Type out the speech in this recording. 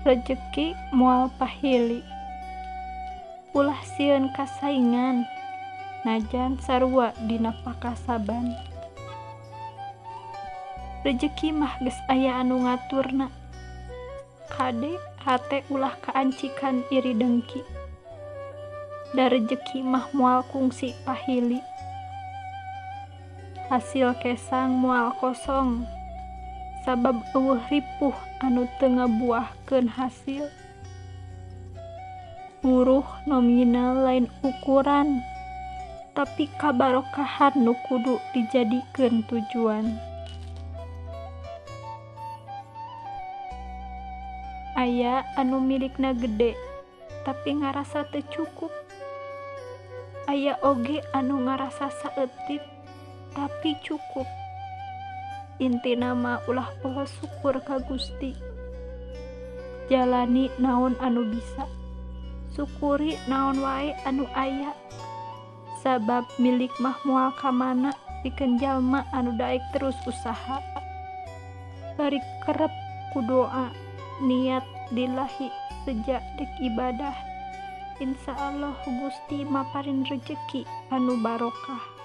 Rejeki moal pahili. Ulah sieun kasaingan najan sarua dina pakasaban. Rejeki mah geus aya anu ngaturna. Kade hate ulah kaancikan iri dengki. Da rejeki mah moal kungsi pahili. Hasil kesang moal kosong sabab euweuh ripuh anu teu ngabuahkeun hasil. Buruh nominal lain ukuran, tapi kabarokahan nu kudu dijadikeun tujuan. Aya anu milikna gede tapi ngarasa teu cukup. Aya oge anu ngarasa saeutik tapi cukup. Intina mah ulah poho syukur ka Gusti. Jalani naon anu bisa, syukuri naon wae anu aya. Sabab milik mah moal ka mana pikeun jalma anu daek terus usaha. Bari kerep ku doa, niat lillahi seja dek ibadah. Insya Allah Gusti maparin rejeki anu barokah.